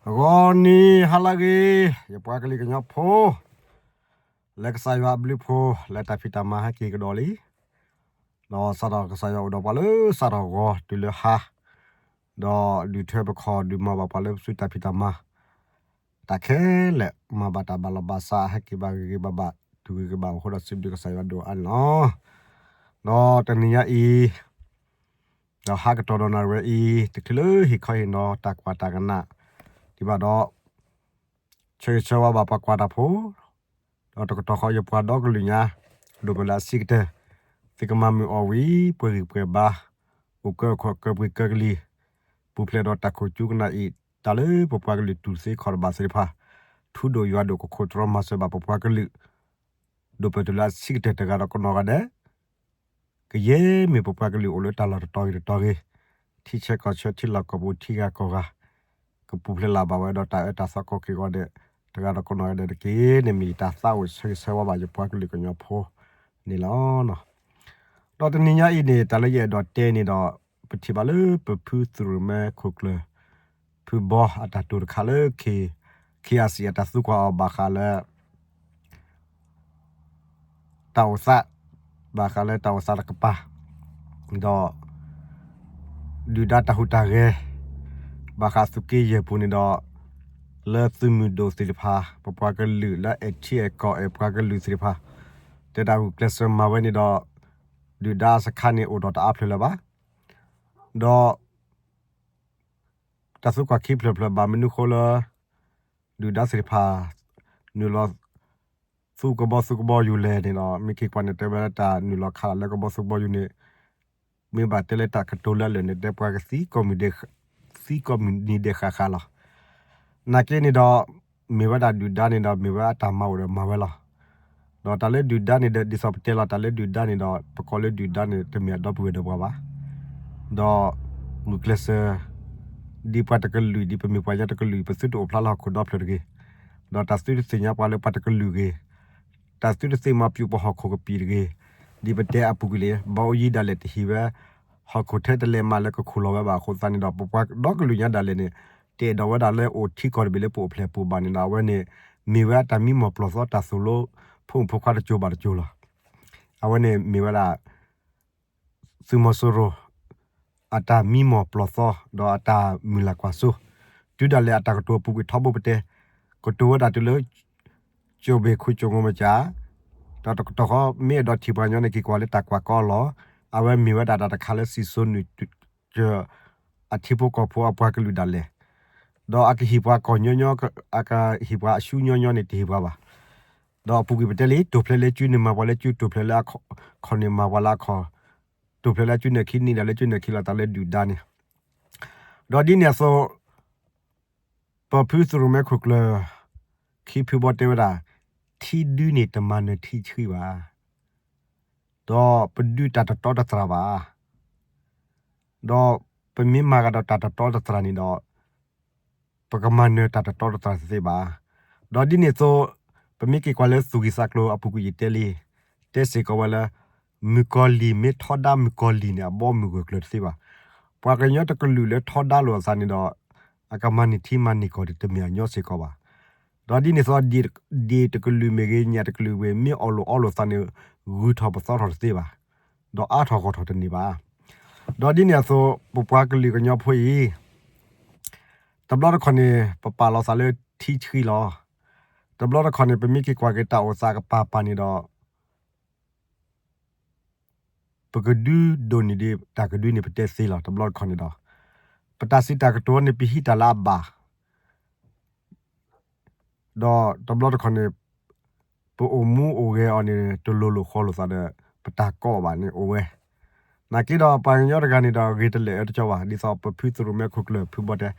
ဂီၤနံၤဟါလၢအဂ့ၤ, ယပှၤကလုာ်ကညီဖိ လၢကစၢ်ယွၤအဘျုးအဖှိၣ် လၢတၢ်ဖံးတၢ်မၤဟဲက့ၤကဒီးလံ, ဒီးစးထီၣ်ကစၢ်ယွၤအိၣ်ဒီးပှၤလၢစးထီၣ်ဂီၤတုၤလၢဟါ, ဒီးဒုးထွဲပခီၣ်ဒုးမၤဘၣ်ပှၤလၢပစုတၢ်ဖံးတၢ်မၤ တၢ်ခဲလၢာ် မၤဘၣ်တၢ်ဘၣ်လီၤဘၣ်စး ဟဲက့ၤဘၣ်ဂ့ၤဂ့ၤဘၣ်ဘၣ် တုၤဂ့ၤဂ့ၤဘၣ်အဃိဒီး စံးဘျုးကစၢ်ယွၤဒိၣ်အါန့ၣ်လီၤ. ဒီးတနံၤညါအံၤ ဒီးဟါကတီၢ်ဒီးနၣ်ရံၣ်ဝဲအံၤ တချုးလၢဟ့ၣ်ခီဟ့ၣ်နီၤ တၢ်ကွၢ်တၢ်ကနၣ် ဒံးဘၣ်ဒီး ဆၢဂ့ၤဆၢဝါဘၣ်ပှၤကွၢ်တၢ်ဖိ ဒီးတကတီၢ်ဃီယပှၤဒီကလုာ်ညါ ဒိၣ်ပၢၢ်လၢအဆံးကတၢၢ် သုကမၤမုာ်အီၣ်ဝံၤ ပှဲၤဂံၢ်ပှဲၤဘါ အိၣ်ကၢခိၣ်ကၢပှ့ၤကၢကလံၤ ပူၤဖျဲးဒီးတၢ်ခိၣ်ကၠူကနၣ်အံၤ တၢ်လၢပပှၤကလုာ်တူၢ်သ့ခီၣ်တဘၣ်သ့ၣ်တဖၣ် ထူဒိၣ်ယွၤဒိၣ်ကခိၣ်တြီမၤစၢၤဘၣ်ပပှၤကလုာ် ဒိၣ်ပၢၢ်တုၤလၢအဆံးကတၢၢ်တဂၤဒီးကနီၢ်ဂၤဒဲး ကယဲၢ်မ့ၢ်ပပှၤကလုာ်အိၣ်လၢတၢ်လီၢ်တတီၤဂ့ၤတတီၤဂ့ၤ, ထံဆၢကီၢ်ဆၢထံလီၢ်ကီၢ်ပူၤထံဂၤကီၢ်ဂၤ, ကပူၤဖျဲးလၢ်ဘၣ်ဝဲဒီးတၢ်အၢတၢ်သီကိးက့ၤဂီၤဒဲး တဂၤဒီးကနီၢ်ဂၤဒဲးတက့ၢ်န့ၣ် မ့ၢ်ယတၢ်သးအိၣ်ဆၢဂ့ၤဆၢဝါဘၣ်ယပှၤကလုာ်ကညီဖိန့ၣ်လီၤ. ဒီးတနံၤညါအံၤန့ၣ် တၢ်လၢယအဲၣ်ဒိးတဲန့ၣ်ဒီး ပထံၣ်ဘၣ်လၢပဖုသရၣ်မဲခိၣ်ကျၢၢ် ဖုဘီအတၢ်တိာ်တခါလၢ ခ့အစံၣ် အတၢ်သံကွၢ်အီၤဘၣ်ဃးလၢ တၢ်အိၣ်သး, ဘၣ်ဃးလၢတၢ်အိၣ်သးတကပၤ, ဒီး ဒုၣ်ဒါတၢ်ဟူးတၢ်ဂဲၤ ဘၣ်ဃးသုးက့ယဲၢ်ပူၤန့ၣ်ဒီး လၢသုးမုၢ်ဒိၣ်သ့ၣ်တဖၣ် ပပှၤကလုာ်လၢအဲၣ်ထံအဲၣ်ကီၢ်အဲၣ်ပှၤကလုာ်သ့ၣ်တဖၣ် တဲဒၣ်ဂုာ်ကျဲးစၢးမၤဝဲန့ၣ်ဒီး ဒုၣ်ဒါအစခါန့ၣ်အိၣ်ဒီးတအါဖျၢၣ်လၢၤဘၣ်. ဒီး တၢ်သံကွၢ်ခံဖျၢၣ်ဖျၢၣ်ဘၣ်မနုၤဃိလၢ ဒုၣ်ဒါသ့ၣ်တဖၣ် နုာ်လီၤ သူကဘီသူကဘီယူၤလဲၣ်န့ၣ်ဒီး မ့ၢ်က့ၤကွၢ်န့ၣ် တဲဝဲဒၣ်တၢ်နုာ်လီၤခးလၢကဘီသူကဘီယူၤန့ၣ် မ့ၢ်ဘၣ်တဲလၢတၢ်ကတိၤလၢအလၢာ်န့ၣ် တဲပှၤကသံ သံကိးမုၢ်နံၤဒဲးဃၣ်ဃၣ်လီၤ. နာ်က့န့ၣ်ဒီး မ့ၢ်ဝဲဒၣ်ဒုၣ်ဒါန့ၣ်ဒီး မ့ၢ်ဝဲအတၢ်မၤအိၣ်ဒီးမၤဝဲလီၤ. ဒီးတၢ်လၢဒုၣ်ဒါန့ၣ်ဒီး ဒ်သိးပတဲလီၤတၢ်လၢဒုၣ်ဒါန့ၣ်ဒီး ပကိးလၢဒုၣ်ဒါန့ၣ် တမ့ၢ်အဒီပုၢ်ဝဲၢ်ဒီးပှၤဘၣ်. ဒီး ဂုာ်ကျဲးစၢး ဒ်ပှၤတကလုာ် ဒ်ပမ့ၢ်ပှၤကညီတကလုာ် ပသုတအိၣ်ဖျါလၢဟီၣ်ခိၣ်ဒီဖျၢၣ်တဂ့ၤ, ဒီးတၢ်သုတသ့ၣ်ညါပှၤလၢပှၤတကလုာ်ဂ့ၤ, တၢ်သုတသ့ၣ်မၤပျူးပဟီၣ်ခိၣ်ကပံာ်တဂ့ၤ, ဒ်ပတဲအပူၤကွံာ်လံ ဘီအိယံဒၣ်လဲာ်တဟ့ၣ်ဝဲ ဟီၣ်ခိၣ်ထဲတလဲၤမးလၢကခိၣ်လီၤဝဲဘၣ်အဃိသတးန့ၣ်ဒီး ပပှၤဒီကလုာ်ညါဒၣ်လဲာ်န့ၣ် တအဲၣ်ဒိးဝဲဒၣ်လၢအိၣ်ထံကီၢ်တဘ့ၣ်လၢပအိၣ်ဖျဲၣ်ပူၤဘၣ်န့ၣ်ဒီး အဝဲန့ၣ် မ့ၢ်ဝဲအတၢ်မံမီၢ်ပျီၢ်သီတၢ်သိၣ်လိ ဖိမုၣ်ဖိခွါတစိၤဘၣ်တစိၤလီၤ. အဝဲန့ၣ်မ့ၢ်ဝဲဒၣ် သုးမီၤစိရိၤ အတၢ်မံမီၢ်ပျီၢ်သီ ဒီးအတၢ်မုၢ်လၢ်ကွၢ်စိ တုၤဒၣ်လဲာ်အတၢ်ကတိၤအပူၤကွံာ်ထီဘိပတဲ ကတိၤဝဲဒၣ်တုၤလၢ ကၠိဘ့ၣ်ခိၣ်ကၠိမီၤမကၠါ, ဒီးတကတီၢ်ဃီ မ့ၢ်အဲၣ်ဒိးထံၣ်ပှၤကညီန့ၣ် က့ၤကွၢ်လၢတၢ်ကွၢ်ကီလီၤ. အဝဲမ့ၢ်ဝဲဒၣ်တၢ်တခါလၢစံၣ်စိၤနုာ်စၢၤ အထံဖိကီၢ်ဖိအပှၤကလုာ်ဒၣ်လဲာ်, ဒီးအကဟ့ၣ်ပှၤကီၢ်ညီညီ အကဟ့ၣ်ပှၤအရှူညီညီန့ၣ် တဟ့ၣ်ပှၤဘၣ်. ဒီးအပူၤကွံာ်ပတဲလံ တိာ်ဖျဲးလၢစုန့ၣ်မၤပှၤလၢစု တိာ်ဖျဲးလၢအခီၣ်န့ၣ်မၤပှၤလၢအခီၣ်, တိာ်ဖျဲးလၢစုန့ၣ်ခံနံၣ်ဒီးလၢစုန့ၣ်ခံလီၤ တၢ်လၢဒုၣ်ဒါန့ၣ်. ဒီးဒ်န့ၣ်အသိး ပဖုသရၣ်မဲခိၣ်ကျၢၢ် ခံဖုဘီတဲဝဲဒၣ် ထံဒုန့ၣ်တမၤနၢၤထံဆှံဘၣ်, ဒီးပဒုးတၢ်တတီတတြၢ်ဘၣ်, ဒီးပမ့ၢ်မၤဂ့ၤဒီးတၢ်တတီတတြၢ်န့ၣ်ဒီး ပကမၤနၢၤတၢ်တတီတတြၢ်တသ့ဘၣ်. ဒီးဒ်န့ၣ်အသိး ပမ့ၢ်က့ၤကွၢ်လၢသူၣ်ဂံၢ်သးကျိၤအပူၤကွံာ်ယတဲလံ, တဲစ့ၢ်ကီးဝဲလၢ မုၣ်ကီၤလံၢ်မ့ၢ်ထီဒါမုၣ်ကီၤလံၢ်န့ၣ် အဘီအမုၢ်ဂၢၢ်ကျၢၤတသ့ဘၣ်. ပှၤကညီတကလုာ်လၢထီဒါလိာ်အသးန့ၣ်ဒီး အကမၤန့ၢ်ထံမၤန့ၢ်ကီၢ်တမ့ၢ်အညီစ့ၢ်ကီးဘၣ်. ဒီးဒ်န့ၣ်အသိး ဒ့ၣ်တကလုာ်မ့ၢ်ဂ့ၤ ညၣ်တကလုာ်မ့ၢ်ဂ့ၤ မ့ၢ်အီၣ်လိာ်အီလိာ်သးန့ၣ် ဂုၤထီၣ်ပသီထီၣ်တသ့ဘၣ်, ဒီးအါထီၣ်ဂီၢ်ထီၣ်တန့ၢ်ဘၣ်. ဒီးဒ်န့ၣ်အသိး ပပှၤကလုာ်ကညီဖိအံၤ တဘျီတခီၣ်န့ၣ် ပပာ်လီၤသးလၢထံဆှံလီၤ. တဘျီတခီၣ်န့ၣ် ပမ့ၢ်က့ၤကွၢ်က့ၤတၢ်အိၣ်သးကပၤပၤန့ၣ်ဒီး ပကဒုဒိးန့ၢ်ဒံး တၢ်ကဒုန့ၣ် ပတဲသ့လီၤ. တဘျီတခီၣ်န့ၣ်ဒီး ပတၢ်စံးတၢ်ကတိၤန့ၣ် ပဟံးတၢ်လၢအဘၣ် ဒီးတဘျီတခီၣ်န့ၣ် ပအိၣ်မူအိၣ်ဂဲၤအီၤန့ၣ် တလိၤလိာ်ဃီလိာ်သးဒီး ပတၢ်ကိးဘၣ်န့ၣ်အိၣ်ဝဲ. နာ်က့ဒီးပှၤကညီတဂၤန့ၣ်ဒီး ဂ့ၤတလၢာ်အၢတကီဘၣ်, ဒ်သိးပဖုသရၣ်မဲခိၣ်ကျၢၢ်ဖုဘီတဲ,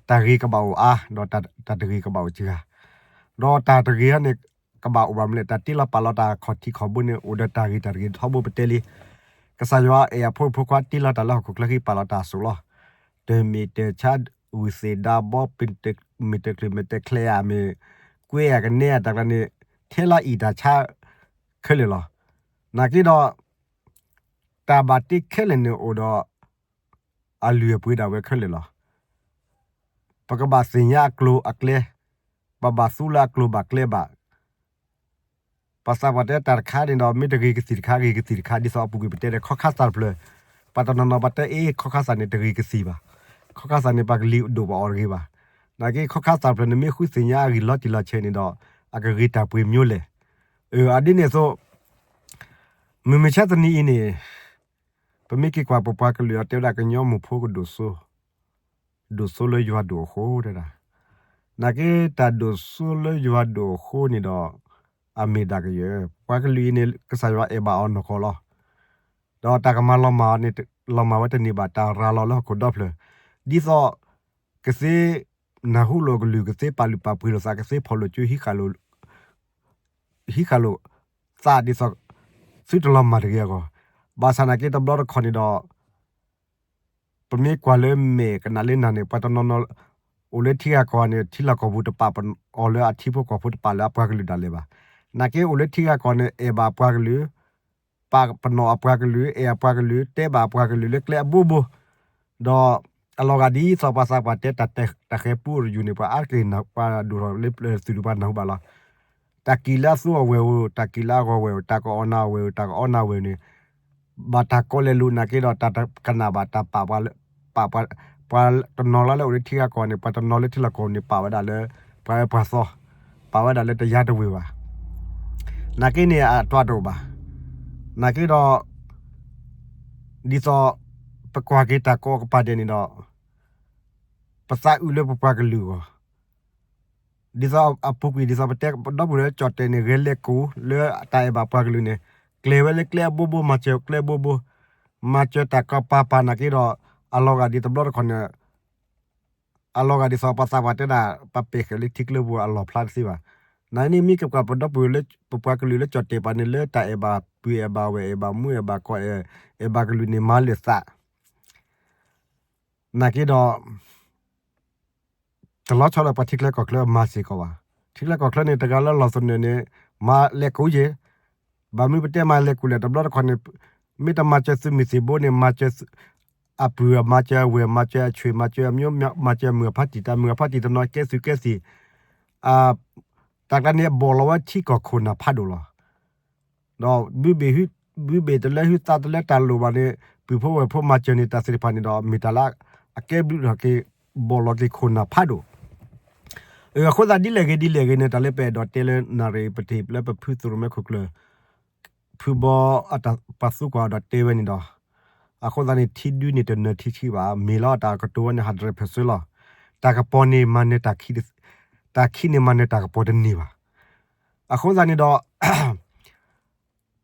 တၢ်ဂ့ၤကဘၣ်အိၣ်အါ ဒီးတၢ်တဂ့ၤကဘၣ်အိၣ်စှၤ, ဒီးတၢ်တဂ့ၤဟီန့ၣ် ကဘၣ်အိၣ်ဘၣ်မနုၤလဲၣ်, တၢ်တ့လီၤပာ်လီၤတၢ်ခီၣ်ထံးခီၣ်ဘိန့ၣ် အိၣ်ဒီးတၢ်ဂ့ၤတၢ်တဂ့ၤထီဘိပတဲလံ. ကစၢ်ယွၤအဲၣ်အဖိမုၣ်ဖိခွါတ့လီၤတၢ်လၢဟီၣ်ခိၣ်ချၢဃံပာ်လီၤတၢ်အစိၣ်လီၤ. တမ့ၢ်တၢ်ဆါ ဂုၢ်သ့ၣ်ဒါဘီ မ့ၢ်တချုးမ့ၢ်တဲကျဲၤဧါ မ့ၢ်ကွဲဧါကနဲဧါတၢ်ကျါန့ၣ် ထဲလီၤအံၤတၢ်ဆါ ခဲလၢာ်လီၤ. နာ်က့ဒီး တၢ်ဘၣ်တ့ခဲလၢာ်န့ၣ်အိၣ်ဒီး အလုၢ်အပှ့ၤဒၣ်ဝဲခဲလၢာ်လီၤ. ပ ပကဘၣ်သ့ၣ်ညါအကျိၤအကျဲ, ပဘၣ်သူလၢအကျိၤဘၣ်ကျဲဘၣ်. ပှၤသးပှၢ်တဲတၢ်တခါန့ၣ်ဒီး မ့ၢ်တဂ့ၤကသံၣ်တခါ ဂ့ၤကသံၣ်တခါ ဒ်သိးအပူၤကွံာ်ပတဲဒီးခီခါသၣ်တဖျၢၣ်, ပှၤတနီၤနီၤပှၤတဲအ့ ခီခါသၣ်န့ၣ်တဂ့ၤကသံၣ်ဘၣ်, ခီခါသၣ်န့ၣ် ပှၤကလံၤဒိၣ်ဘၣ်အီၤတဂ့ၤဘၣ်. နာ်က့ခီခါသၣ်တဖျၢၣ်န့ၣ် မ့ၢ်ဃုသ့ၣ်ညါအဂံၢ်လီၤတံၢ်လီၤဆဲးန့ၣ်ဒီး အကဂ့ၤတၢ်ပှ့ၤမၠိလဲၣ်. အဒ်န့ၣ်အသိး မုၢ်မဆါတနံၤအံၤန့ၣ် ပမ့ၢ်က့ၤကွၢ်ပပှၤကလုာ်အီၤတဲဝဲဒၣ်ကညီမိၢ်ဖိကဒိၣ်စိ ဒိၣ်စိလၢယွၤဒိၣ်အဃိတဲဒၣ်. နာ်က့တၢ်ဒိၣ်စိလၢယွၤဒိၣ်အဃိန့ၣ်ဒီး အမ့ၢ်ဒၣ်ကယဲၢ် ပပှၤကလုာ်အံၤန့ၣ် ကစၢ်ယွၤအဲၣ်ဘၣ်အီၤနီၢ်ကီၢ်လီၤ. ဒီးတၢ်ကမၤလီၤမၢ်န့ၣ် လီၤမၢ်ဝဲတန့ၢ်ဘၣ် တၢ်ရၤလီၤလၢဟီၣ်ခိၣ်ဒီဖျၢၣ်, ဒ်သိး ကသ့နၢ်ဟူလိာ်ကလုၢ် ကသ့ပာ်လုၢ်ပာ်ပှ့ၤလိာ်သး ကသ့ဖီၣ်လိာ်စု ဟံးဃာ်လိာ်သးဒ်သိး သုတလီၤမၢ်တဂ့ၤအဂီၢ်, ဘၣ်ဆၣ်နာ်က့တဘျီတခီၣ်န့ၣ်ဒီး ပမ့ၢ်ကွၢ်လၢမဲာ်ကနၣ်လၢနၢ်န့ၣ် ပှၤတနီၤနီၤ အိၣ်လၢထံဂၤကီၢ်ဂၤန့ၣ် ထံလီၢ်ကီၢ်ပူၤတပာ်အီၤလၢအထံဖိကီၢ်ဖိ တပာ်လၢအပှၤကလုာ်ဒၣ်လဲာ်ဘၣ်. နာ်က့အိၣ်လၢထံဂၤကီၢ်န့ၣ် အဲၣ်ဘၣ်ပှၤကလုာ်, ပာ်ပနီၣ်အပှၤကလုာ်, အဲၣ်အပှၤကလုာ်, တဲဘၣ်အပှၤကလုာ်လၢကျဲအဘိဘိ, ဒီးအလီၤဂာ်ဒ်သိးပှၤသးပှၢ်တဲတၢ်တဃဲၤပူတယူၢ်န့ၣ် ပှၤအါတက့ၢ်ပှၤဒိၣ်ထီၣ်လၢပျၢၤသုးဒုးပှၤနၢ်ဟူဘၣ်လီၤ. တၢ်ကံၣ်လၢအသူအီၣ်ဝဲၢ်ဧိၤ, တၢ်ကံၣ်လၢအဂီၢ်ဝဲၢ်ဧိၤ, တၢ်ကအီၣ်နၤအီၣ်ဝဲၢ်ဧိၤ, တၢ်ကအီနၤဝဲၢ်န့ၣ် ဘၣ်တၢ်ကီလဲၤလိာ်နာ်က့ဒီး တၢ်တကနၣ်ဘၣ်တၢ်ပာ်ပှၤလၢ ပာ်ပှၤ ပှၤတနီၤလၢ်လၢအိၣ်လၢထံဂၤကီၢ်န့ၣ် ပှၤတနီၤလၢထံလီၢ်ကီၢ်န့ၣ် ပာ်ဝဲဒၣ်လၢ ပှၤအၢပှၤသီ, ပာ်ဝဲဒၣ်လၢတယါတဝ့ၤဘၣ်. နာ်က့န့ၣ် အတၢ်တအိၣ်ဘၣ်. နာ်က့ဒီး ဒ်သိး ပကွၢ်က့ၤတၢ်ကိးကပၤဒဲးန့ၣ်ဒီး ပသးအုးလၢပပှၤကလုာ်အဂီၢ် ဒ်သိးအပူၤကွံာ် ဒ်သိးပတဲဒီပုၢ်ဝဲၢ်လၢ ကၠီၣ်တဲၣ်န့ၣ် ဂဲၤလဲၤကူၣ်လၢတၢ်အဲၣ်ဘၣ်ပှၤကလုာ်န့ၣ် ကျဲၤဝဲလၢကျဲအဘိဘိ မၤစၢၤကျဲအဘိဘိ မၤစၢၤတၢ်ကပၤပၤနာ်က့ဒီး အလီၤဂာ်ဒ်တဘျီတခီၣ်န့ၣ် အလီၤဂာ်ဒ်သိးပှၤသးပှၢ်တဲဒၣ် ပပဲာ်ဃဲၤလၢထံကျိပူၤအလီၢ်ဖျါတသ့ဘၣ်. နာ်န့ၣ်မ့ၢ်ကကွၢ်ပဒီပုၢ်ဝဲၢ်လၢ ပပှၤကလုာ်လၢကၠီၣ်တဲၣ်ပၤန့ၣ် လၢတၢ်အဲၣ်ဘၣ်ပုၢ်အဲၣ်ဘၣ်ဝဲၢ် အဲၣ်ဘၣ်မူအဲၣ်ဘၣ်ကီၢ် အဲၣ်ဘၣ်ကလုာ်န့ၣ် မၤလၢာ်သး နာ်က့ဒီး တလီၤဆီဒီးပှၤထံချၢကီၢ်ချၢမၤစ့ၢ်ကီးဘၣ်. ထံချၢကီၢ်ချၢန့ၣ် တဂၤလၢလီၢ်သနၢၣ်န့ၣ် မၤလဲၤကူၣ်ယဲၢ်, ဘၣ်မနုၤပတဲမၤလဲၤကူၣ်လဲၣ် တဘျီတခီၣ်န့ၣ် မ့ၢ်တမၤစၢၤသုးမုၢ်သံၣ်ဘိန့ၣ် မၤစၢၤအပုၢ် မၤစၢၤအဝဲၢ် မၤစၢၤအဆွေ မၤစၢၤအမျိုး မၤစၢၤမုၢ်အဖါတံၢ် တၢ်မုၢ်အဖါတံၢ်တနီၤကဲသုးကဲသံၣ် တၢ်ကျါန့ၣ် ဘီၣ်လီၤဝဲထံကီၢ်ခိၣ်နၢ်ဖးဒိၣ်လီၤ. ဒီး ဘုဘ့ၣ်တလၢ ဟုသးတလၢတၢ်လိၣ်ဘၣ်န့ၣ် ပုၢ်ဖိဝဲၢ်ဖိမၤစၢၤန့ၢ်တၢ်သ့ၣ်တဖၣ်န့ၣ်ဒီး မ့ၢ်တၢ်လၢအကဲဘျုးထီၣ်က့ၤ ဘီၣ်လီၤက့ၤခိၣ်နၢ်ဖးဒိၣ်. အဃိသတးဒ်လဲၣ်ဂ့ၤဒ်လဲၣ်ဂ့ၤန့ၣ် တၢ်လၢပအဲၣ်ဒိးတဲလၢနၣ်ရံၣ်အံၤ ပထံၣ်လၢပဖုသရိၣ်မဲခိၣ်ကျၢၢ် ဖုဘီ ပှၤသူကွၢ်ဒီးတဲဝဲန့ၣ်ဒီး အဃိသတးန့ၣ် ထံဒုန့ၣ်တနၢၤထံဆံးဘၣ် မ့ၢ်လီၤတၢ်ကတိၤဝဲန့ၣ် hundred percent လီၤ. တၢ်ကပီၤန့ၣ်မၤနၢၤ တၢ်ခံန့ၣ်မၤနၢၤတၢ်ကပီၤတန့ၢ်ဘၣ်. အဃိသတးန့ၣ်ဒီး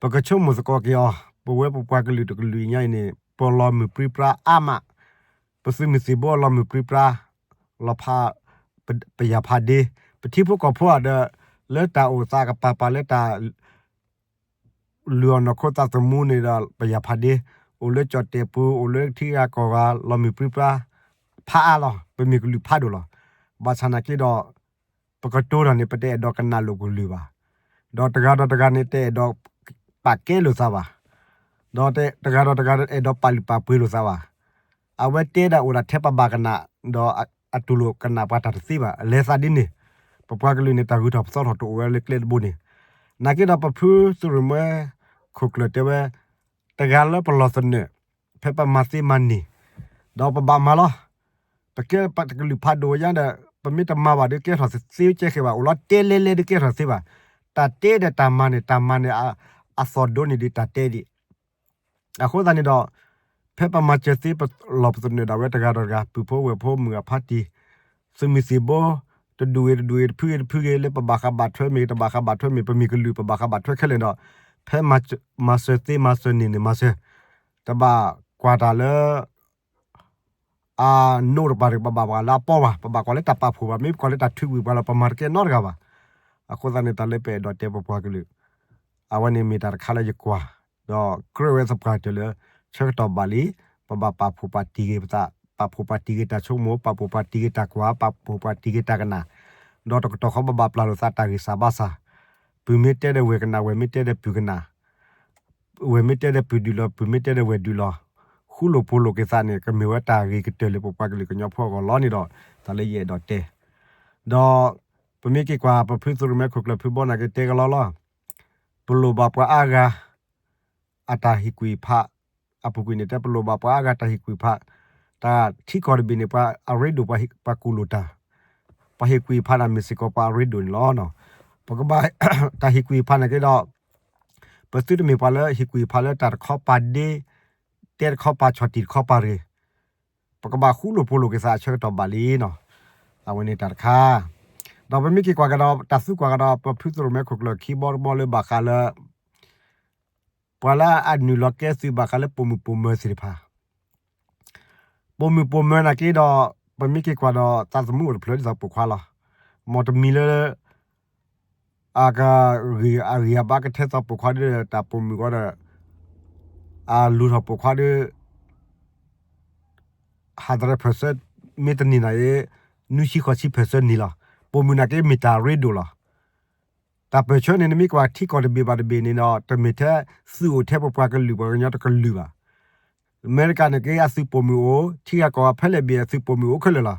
ပကဆိကမိၣ်သကိးက့ၤအီၤ ပဝဲပပှၤကလုာ်တကလုာ်ညါအံၤန့ၣ် ပလီၤမုၢ်ပြံပြါအါမး, ပသုးမုၢ်သံၣ်ဘိအလီၤမုၢ်ပြံပြါ လီၤဖး ပယၢ်ဖးဒ့, ပထံဖိကီၢ်ဖိဧါဒီး လၢတၢ်အိၣ်သးကပၤပၤလၢတၢ် လုၢ်အီၣ်နီၢ်ခိသးသမူန့ၣ်ဒီး ပယၢ်ဖးဒ့, အိၣ်လၢကၠီၣ်တဲၣ်ပူၤ အိၣ်လၢထံဂၤကီၢ်ဂၤ လီၤမုၢ်ပြံပြါ ဖးအါလီၤ. ပမ့ၢ်ကလုာ်ဖးဒိၣ်လီၤ. ဘၣ်ဆၣ်နာ်က့ဒီး ပကတိၤတၢ်န့ၣ် ပတအဲၣ်ဒိးကနၣ်လိာ်ကလုၢ်ဘၣ်. ဒီးတဂၤဒီးတဂၤန့ၣ် တအဲၣ်ဒိးပာ်ကဲလိာ်သးဘၣ်. ဒီးတဂၤဒီးတဂၤအဲၣ်ဒိးပာ်လုၢ်ပာ်ပှ့ၤလိာ်သးဘၣ်. အဝဲတဲဒၣ်အိၣ်ဒၣ်ထဲပဘၣ်ကနၣ် ဒီးအတူၢ်လိာ်ကနၣ်ပှၤတၢ်တသ့ဘၣ်. လဲၤသးဒ်န့ၣ် ပပှၤကလုာ်န့ၣ် တၢ်ဂုၤထီၣ်ပသီထီၣ်တအိၣ်ဝဲလၢကျဲတဘိန့ၣ်. နာ်က့ဒီးပဖုသရိၣ်မဲခိၣ်ကျၢၢ်တဲဝဲ တဂၤလၢပလီၢ်သနၢၣ် ဖဲပမၤသ့မၤန့ၢ် ဒီးပဘၣ်မၤလီၤ. ပကဲပတကလုာ်ဖးဒိၣ်ညါဒီး ပမ့ၢ်တမၤဘၣ်ဒီးကဲထီၣ်သ့ကဲခဲဘၣ် အိၣ်လီၤတဲလဲၤလဲၤဒီးကဲထီၣ်သ့ဘၣ်. တၢ်တဲဒီးတၢ်မၤန့ၣ် တၢ်မၤန့ၣ် အသီၣ်ဒိန့ၣ်ဒီးတၢ်တဲဒံး အဃိသတးန့ၣ်ဒီး ဖဲပမၤစၢၤသ့ပလီၢ်ပသနၢၣ်ဒၣ်ဝဲတဂၤဒီးတဂၤ ပုၢ်ဖိဝဲၢ်ဖိမုၢ်အဖါတံၢ် သုးမုၢ်သံၣ်ဘိ တဒူၣ်ဂ့ၤတဒူၣ်ဂ့ၤ တဖုဂ့ၤတဖုဂ့ၤ လၢပဘၣ်ဃးဘၣ်ထွဲမ့ၢ် တဘၣ်ဃးဘၣ်ထွဲမ့ၢ် ပမ့ၢ်ကလုာ်ပဘၣ်ဃးဘၣ်ထွဲခဲလၢာ်ဒီး ဖဲမၤစၢၤသ့မၤစၢၤန့ၢ်န့ၣ်မၤစၢၤ တဘၣ်ကွၢ်တၢ်လၢ အနိးတပၤတဂ့ၤ ပဘၣ်ကွၢ်လၢအပီဘၣ် ပဘၣ်ကွၢ်လၢတၢ်ပာ်ဖှိၣ်ဘၣ် မ့ၢ်ပကွၢ်လၢတၢ်ထုးကွံာ်ပှၤလီၤ ပမၤတကဲနီတဂၤဘၣ်. အဃိသတးန့ၣ် တၢ်လၢပအဲၣ်ဒိးတဲပပှၤကလုာ် အဝဲန့ၣ်မ့ၢ်တၢ်တခါလၢယကွၢ် ဒီးကြၢးဝဲသပှၢ်တၢၢ်လၢ ဆၢကတီၢ်ဘၣ်လံ ပဘၣ်ပာ်ဖှိၣ်ပာ်တံၢ်ဂ့ၤပသး ပာ်ဖှိၣ်ပာ်တံၢ်ဂ့ၤတၢ်ဆိကမိၣ် ပာ်ဖှိၣ်ပာ်တံၢ်ဂ့ၤတၢ်ကွၢ် ပာ်ဖှိၣ်ပာ်တံၢ်ဂ့ၤတၢ်ကနၣ် ဒီးတကတီၢ်ဃီပဘၣ်ပျၢ်လိာ်သးတၢ်ဂံၢ်စၢ်ဘါစၢ် ပုၢ်မ့ၢ်တဲဒီးဝဲၢ်ကနၣ် ဝဲၢ်မ့ၢ်တဲဒီးပုၢ်ကနၣ် ဝဲၢ်မ့ၢ်တဲဒီးပုၢ်ဒုးလီၤ ပုၢ်မ့ၢ်တဲဒီးဝဲၢ်ဒုးလီၤ. ဃ ဃူလိာ်ဖိးလိာ်က့ၤသးန့ၣ် ကမ့ၢ်ဝဲတၢ်ဂ့ၤကတၢၢ်လၢပပှၤကလုာ်ကညီဖိအဂီၢ်လီၤန့ၣ်ဒီး တၢ်လၢယအဲၣ်ဒိးတဲ ဒီး ပမ့ၢ်က့ၤကွၢ်ပဖုသရၣ်မဲခိၣ်ကျၢၢ်ဖုဘီနာ်က့တဲကလီလီၤ. ပလိၣ်ဘၣ်ပှၤအါဂၤ အတၢ်ဟ့ၣ်ကူၣ်ဖး အပူၤကွံာ်န့ၣ် တဲပလိၣ်ဘၣ်ပှၤအါဂၤတၢ်ဟ့ၣ်ကူၣ်ဖး, တၢ်ထံကီၢ်တဘ့ၣ်န့ၣ် ပှၤအရ့ဒိၣ်ပှၤကူၣ်လိာ်တၢ်, ပှၤဟ့ၣ်ကူၣ်ဖးန့ၣ်မ့ၢ်စ့ၢ်ကီးပှၤအရ့ဒိၣ်န့ၣ်လီၤ. ပကဘၣ် တၢ်ဟ့ၣ်ကူၣ်ဖးနာ်က့ဒီး ပသုတမ့ၢ်ပှၤလၢဟ့ၣ်ကူၣ်ဖးလၢတၢ်တခီပၤဒ့, တဲတခီပၤဆီၣ်တံၢ်တခီပၤတဂ့ၤ ပကဘၣ်ဃူလိာ်ဖိးလိာ်က့ၤသးအဆၢကတီၢ်ဘၣ်လံနီၤ. အဝဲန့ၣ်တၢ်တခါ, ဒီးပမ့ၢ်က့ၤကွၢ်ကဒီး တၢ်သံကွၢ်ကဒီး ပဖုသရၣ်မဲခိၣ်ကျၢၢ်ခံဘီတဘီလၢဘၣ်ဃးလၢ ပှၤလၢအနုာ်လီၤကဲသုးဘၣ်ဃးလၢပိာ်မုၣ်ပိာ်မၢၤသ့ၣ်တဖၣ်, ပိာ်မုၣ်ပိာ်မၢၤနာ်က့ဒီး ပမ့ၢ်က့ၤကွၢ်ဒီး သးသမူအိၣ်တဖျၢၣ်ဒ်သိးပိာ်ခွါလီၤ. မ်တမံၤလၢ အက အဂံၢ်အဘါကထဲသိးပိာ်ခွါဒီး တၢ်ပိာ်မုၣ်ဃီဒီး အလူၤထီၣ်ပိာ်ခွါဒီး ဟးတရဲၣ်ဖၢၣ်စၢ မ့ၢ်တန့ၢ်နၤအံၤ နွံဆံဃိးဆံဖၢၣ်စၢန့ၢ်လီၤ. ပိာ်မုၣ်နာ်က့မ့ၢ်တၢ်ရ့ဒိၣ်လီၤ. တၢ်ပၢၢ်ဆၢန့ၣ် နမ့ၢ်ကွၢ်ထံကီၢ်တဘ့ၣ်ဘၣ်တဘ့ၣ်န့ၣ်ဒီး တမ့ၢ်ထဲသုးအိၣ်ထဲပပှၤကလုာ်ပှၤကညီတကလုာ်ဘၣ်. အမဲရကၤန့ၣ်က့ အသုးပိာ်မုၣ်အိၣ်, ထံဂၤကီၢ်ဂၤဖဲလဲၣ်ဘ့ၣ်အသုးပိာ်မုၣ်အိၣ်ခဲလၢာ်လီၤ.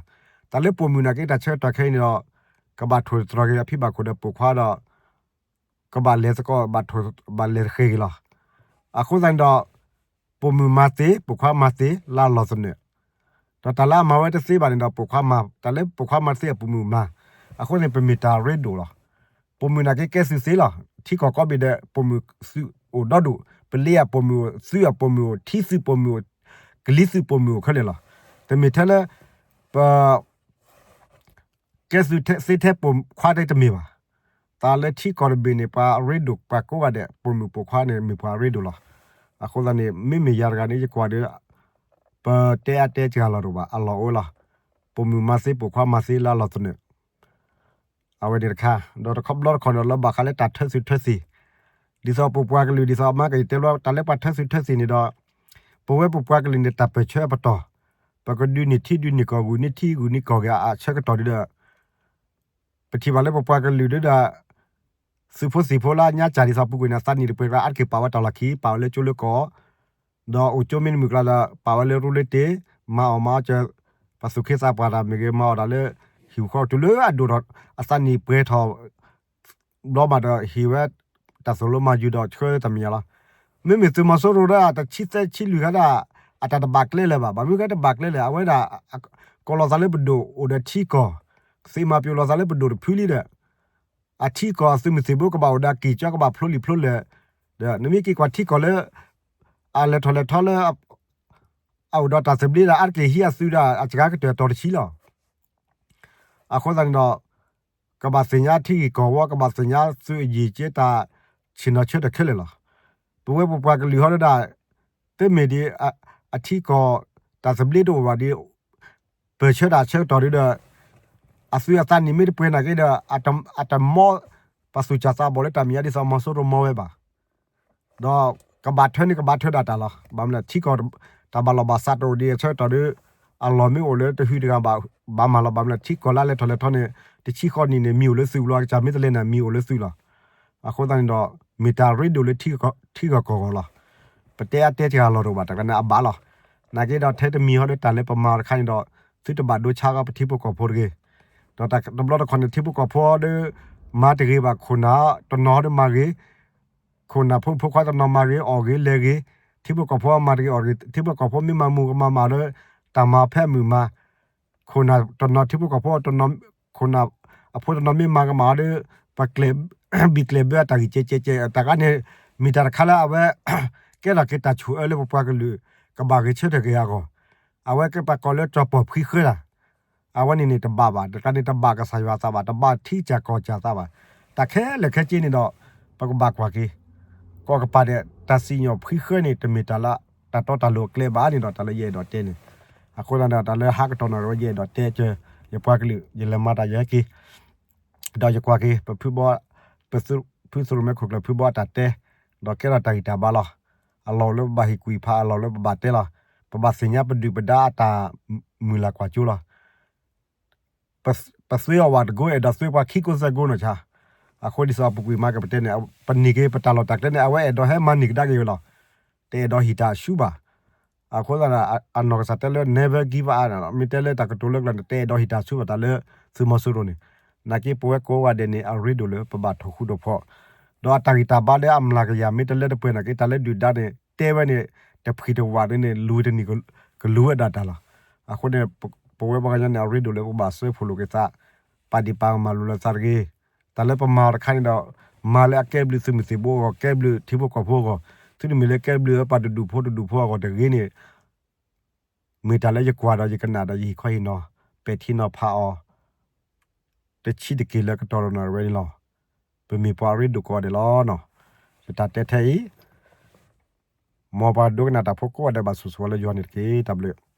တၢ်လၢပိာ်မုၣ်နာ်က့ တၢ်ဆၢကတီၢ်ခဲအံၤန့ၣ်ဒီး ကဘၣ်ထိၣ်သတြီၤက့ၤအဖံဘၣ်ခိၣ်ဒီးပိာ်ခွါဒီး ကဘၣ်လဲၤသကိး ဘၣ်လဲၤဃ့က့ၤလီၤ. အဃိသတးန့ၣ်ဒီး ပိာ်မုၣ်မၤသ့ ပိာ်ခွါမၤသ့ လၢအလီၢ်သနၢၣ်, ဒီးတၢ်လၢအမၤဝဲတသ့ဘၣ်န့ၣ်ဒီး ပိာ်ခွါမၤ, တၢ်လၢပိာ်ခွါမၤသ့အပိာ်မုၣ်မၤ, အဃိန့ၣ် ပမ့ၢ်တၢ်ရ့ဒိၣ်လီၤ. ပိာ်မုၣ်နာ်က့ကဲသုးသ့လီၤ. ထံကီၢ်ကိးဘ့ၣ်ဒီး ပိာ်မုၣ်သုးအိၣ်ဒီဒူၣ်, ပလ့အပိာ်မုၣ်အိၣ်, သုးအပိာ်မုၣ်အိၣ်, ထံသုးပိာ်မုၣ်အိၣ်, ကလံၤသုးပိာ်မုၣ်အိၣ်ခဲလၢာ်လီၤ. တမ့ၢ်ထဲလၢ ပ ကဲသုးသ့ထဲပိာ်ခွါတမ့ၢ်ဘၣ်. တၢ်လၢထံကီၢ်တဘ့ၣ်န့ၣ် ပှၤအရ့ဒိၣ်ပှၤကိးဂၤဒဲး ပိာ်မုၣ်ပိာ်ခွါန့ၣ် မ့ၢ်ပှၤအရ့ဒိၣ်လီၤ. အဃိသတးန့ၣ် မ့မ့ၢ်ယၤတဂၤန့ၣ် ယကွၢ်ဒီး ပတဲအါတဲစှၤလီၤတအိၣ်ဘၣ် အလီၢ်အိၣ်လီၤ. ပိာ်မုၣ်မၤသ့ ပိာ်ခွါမၤသ့လၢအလီၢ်သနၢၣ် အဝဲန့ၣ်တခါ, ဒီးတခီဘျီတခီန့ၣ် လၢဘၣ်ဃးလၢတၢ်ထၢသုးထၢသံၣ်, ဒ်သိးပပှၤကလုာ် ဒ်သိးအမါကယတဲလီၤ တၢ်လၢပှၤထၢသုးထၢသံၣ်န့ၣ်ဒီး ပဝဲပပှၤကလုာ်န့ၣ် တၢ်ပၢၢ်ဆၢအပတီၢ်, ပကဒုးန့ၢ်ထံဒုးန့ၢ်ကီၢ် ဂုာ်န့ၢ်ထံဂုာ်န့ၢ်ကီၢ်ဂ့ၤအဆၢကတီၢ်ဒ်ဒီး ပထံၣ်ဘၣ်လၢပပှၤကလုာ်ဒ်ဒီး သုးဖိသံၣ်ဖိလၢညါစၢ်ဒ်သိးပူၤကွံာ်န့ၣ် အသးနံၣ်တပှဲၤကျါ အါတက့ၢ်ပာ်ဝဲတၢ်လီၢ်ခံ ပာ်ဝဲလၢကၠိလၢကီၢ် ဒီးအိၣ်ကၠိမ့ၢ်တမုာ်ကျါဒီး ပာ်ဝဲလၢရူလၢတ့ၢ်, မၤအီၣ်မၤအီၣ်ကၢ ပှၤသူၣ်က့သးပှၢ်တၢ်မ့ၢ်ဂ့ၤ မၤအီၣ်တၢ်လၢ ဟံၣ်ဃီတုၤလၢအဒိၣ်ထီၣ် အသးနံၣ်ပှဲၤထီၣ် ဘျီမးဒီးဟ့ၣ်ဝဲ တၢ်သိၣ်လိမၤယုၤဒီးဆှၢတၢ်မဲာ်ညါလီၤ. မ့မ့ၢ်သုးမီၤစိရိၤဒီး တဆံသၢဆံလွံၢ်ခါဒၣ် အတၢ်တဘၣ်ကျဲလၢၤဘၣ်. ဘၣ်မနုၤဃိတဘၣ်ကျဲလၢၤ အဝဲဒၣ် ကိးလီၤသးလၢပဒိၣ်အိၣ်ဒီးထံကီၢ်, သ့ၣ်မၤပယိၤလီၤသးလၢပဒိၣ်တဖုလံဒီး အထံကီၢ်အသုးမုၢ်သံၣ်ဘိကဘၣ်အိၣ်ဒီးအက့ၢ်ကၠီကဘၣ်ဖျိလံာ်ဖျိလဲၢ်, ဒီးနမ့ၢ်က့ၤကွၢ်ထံကီၢ်လၢ အလဲၤထီၣ်လဲၤထီလၢ အအိၣ်ဒီးတၢ်သဘျ့ဒီး အါတက့ၢ်ဟံးအသုးဒီး အစှၤကတၢၢ်တီၤတဆံလီၤ. အဃိသတးန့ၣ်ဒီး ကဘၣ်သ့ၣ်ညါထံဂ့ၢ်ကီၢ်ဝီ ကဘၣ်သ့ၣ်ညါသုးအယံာ်ကၠ့တၢ်ဆ့ၣ်နီၤဆၢတၢ်ခဲလၢာ်လီၤ. ပဝဲပပှၤကလုာ်ဟီဒၣ် တမ့ၢ်ဒ် အထံကီၢ်တၢ်သဘျ့တအိၣ်ဘၣ်ဒီး ပၢၢ်ဆၢတၢ်ဆၢကတီၢ်ဒ်ဒီး အသုးအသးနံၣ်မ့ၢ်တပှဲၤနာ်က့ဒီး အတမီ ပှၤသူၣ်စၢ်သးဘီၣ်လၢတၢ်မဲာ်ညါဒ်သိးမီၤစိရိၤမီဝဲဘၣ်. ဒီးကဘၣ်ထၢန့ၣ်ကဘၣ်ထၢဒၣ်တၢ်လီၤ. ဘၣ်မနုၤလဲၣ် ထံကီၢ် တၢ်ဘၣ်လီၢ်ဘၣ်စးတအိၣ်ဒံးအဆၢကတီၢ်ဒီး အလီၢ်မ့ၢ်အိၣ်လၢတဟုတဂၤဘၣ်မးလီၤ. ဘၣ်မနုၤလဲၣ် ထံကီၢ်လၢအလဲၤထီၣ်လဲၤထီန့ၣ် တဆံဃီနံၣ်န့ၣ် မံၤအိၣ်လၢသုးဘျီ အကစၢ်မ့ၢ်တလဲၤန့ၣ် မံၤအိၣ်လၢသုးလီၤ. အဃိသတးန့ၣ်ဒီး မ့ၢ်တၢ်ရ့ဒိၣ်လၢထံဂၤကီၢ်ဂီၢ်လီၤ. ပတဲအါတဲစှၤလီၤတအိၣ်ဘၣ် တၢ်တခါန့ၣ်အဘၣ်လီၤ. နာ်က့ဒီးထဲတမံၤဟီဒီးတၢ်လၢပမၤအီၤတခါန့ၣ်ဒီး သုတဘၣ်ဒိဆါကီးပထံဖိကီၢ်ဖိတဂ့ၤ. ဒီးတဘျီတခီၣ်န့ၣ် ထံဖိကီၢ်ဖိဒီး မၤတဂ့ၤဘၣ် ခိၣ်နၢ်တနီၤဟီဒီးမၤဂ့ၤ ခိၣ်နၢ်ဖိမုၣ်ဖိခွါတနီၤမၤဂ့ၤ အီၣ်ဂ့ၤလဲၤဂ့ၤ, ထံဖိကီၢ်ဖိမၤတဂ့ၤအီၣ်တဂ့ၤ ထံဖိကီၢ်ဖိမ့ၢ်မၤမုာ်ကမၣ်မးဒီး တၢ်မၤဖဲအမုာ်မၤ, ခိၣ်နၢ်တနီၤထံဖိကီၢ်ဖိ ခိၣ်နၢ်အဖိတနီၤမ့ၢ်မၤကမၣ်ဒီး ပကျဲၤ ဘံၣ်ကျဲၤဘၢတၢ်ဂံၢ်ကဲကဲကဲ တၢ်ဂၤန့ၣ် မ့ၢ်တၢ်တခါလၢအဝဲ ကဲထီၣ်က့ၤတၢ်ဆိၣ်အၢလၢပပှၤကလုာ် ကဘၣ်ဂဲၤဆၢထၢၣ်က့ၤအဂီၢ်, အဝဲကဲပှၤကိးလၢတြီၢ်ပီၢ်ဖှံဃၢတၢ် အဝဲန့ၣ်န့ၣ်တဘၣ်ဘၣ် တခါန့ၣ်တဘၣ်ကစၢ်ယွၤအသးဘၣ် တဘၣ်ထံကၢ်ကီၢ်ကၢ်အသးဘၣ်. တၢ်ခဲလၢာ်ခဲဆ့န့ၣ်ဒီး ပကဘၣ်ကွၢ်က့ၤ ကိးကပၤဒဲး တၢ်စံၣ်ညီၣ်ဖှံဃၢန့ၣ် တမ့ၢ်တၢ်လၢ တၢ်တီတၢ်လိၤအကျဲဘၣ်န့ၣ်ဒီး တၢ်လၢယအဲၣ်ဒိးတဲန့ၣ်, အဃိသတးဒီး တၢ်လၢဟးကတီၢ်နီၣ်ဝဲ ယအဲၣ်ဒိးတဲကၢ ယပှၤကလုာ် ယလဲၤမၤတၢ်ယဟဲက့ၤ ဒီးယကွၢ်က့ၤ ပဖုဘီ ပဖုသရၣ်မဲခိၣ်ကျၢၢ်ဖုဘီအတၢ်တဲ ဒီးကဲထီၣ်တၢ်ဂံၢ်တၢ်ဘါလီၤ. အလီၢ်လၢပဘၣ်ဟ့ၣ်ကူၣ်ဖး အလီၢ်လၢပဘၣ်တဲလီၤ. ပဘၣ်သ့ၣ်ညါပဒုၣ်ပဒါအတၢ်မုၢ်လၢ်ကွၢ်စိလီၤ. ပသွ့အီၤဝဲတကိး အဲၣ်ဒိးသွ့ပှၤခံကိးသၢကိးနီၢ်ဆါ, အဃိဒ်သိးအပူၤကွံာ်မၤကပတဲန့ၣ် ပန့ၢ်က့ၤပတၢ်လီၢ်တၢ်ကျဲန့ၣ် အဝဲအဲၣ်ဒိးဟဲမၤန့ၢ်ကဒါက့ၤဝဲလီၤ. တအဲၣ်ဒိးဟံၣ်တၢ်ဆူဘၣ်. အဃိသတးဒီး အနီၢ်ကစၢ်တဲလၢ never give up န့ၣ်လီၤ. မ့ၢ်တဲလၢတၢ်ကတိၤလၢကျါန့ၣ် တအဲၣ်ဒိးဟ့ၣ်တၢ်ဆူဘၣ်တၢ်လၢသုးမီၤစိရိၤန့ၣ်, နာ်က့ပဝဲကိးဂၤဒဲးန့ၣ် အရ့ဒိၣ်လၢပဘၣ်ထီၣ်ဃူထီၣ်ဖိး, ဒီးအတၢ်ဂံၢ်တၢ်ဘါလၢအမျးကယၤ မ့ၢ်တလၢတပှဲၤနာ်က့ တၢ်လၢဒုၣ်ဒါန့ၣ် တဲဝဲန့ၣ် တဖှံးတဝးန့ၣ်န့ၣ် လူၤတနံၣ်ကလူၤဝဲဒၣ်တၢ်လီၤ. အဃိန့ၣ် ပဝဲပှၤကညီန့ၣ် အရ့ဒိၣ်လၢပဘၣ်စၢဖှိၣ်လိာ်က့ၤသး, ပာ်ဒံးပာ်ကမၣ်လိာ်လၢသးတဂ့ၤ. တၢ်လၢပမၤအီၤတခါန့ၣ်ဒီး မၤလၢအကဲဘျုးသုးမုၢ်သံၣ်ဘိအဂီၢ်, ကဲဘျုးထံဖိကီၢ်ဖိအဂီၢ်, သုတမ့ၢ်လၢကဲဘျုးပှၤတဒူၣ်ဖိတဒူၣ်ဖိအဂီၢ်တဂ့ၤန့ၣ်, မ့ၢ်တၢ်လၢယကွၢ်ဒီးယကနၣ်ဒီးယဟ့ၣ်ခီဟ့ၣ်နီၤ, ပဲာ်ထံနီၤဖးအီၤ တဆံးတက့ၢ်လၢကတီၢ်ရၤနၣ်ရံၣ်ဝဲန့ၣ်လီၤ. ပမ့ၢ်ပှၤအရ့ဒိၣ်ကိးဂၤဒဲးလီၤ. ယတၢ်တဲထဲအံၤ, မ်ပှၤဒိကနၣ်တၢ်ဖိကိးဂၤဒဲးဘၣ်ဆိၣ်ဂ့ၤလၢယွၤန့ၣ်တက့ၢ်. တၢ်ဘျုး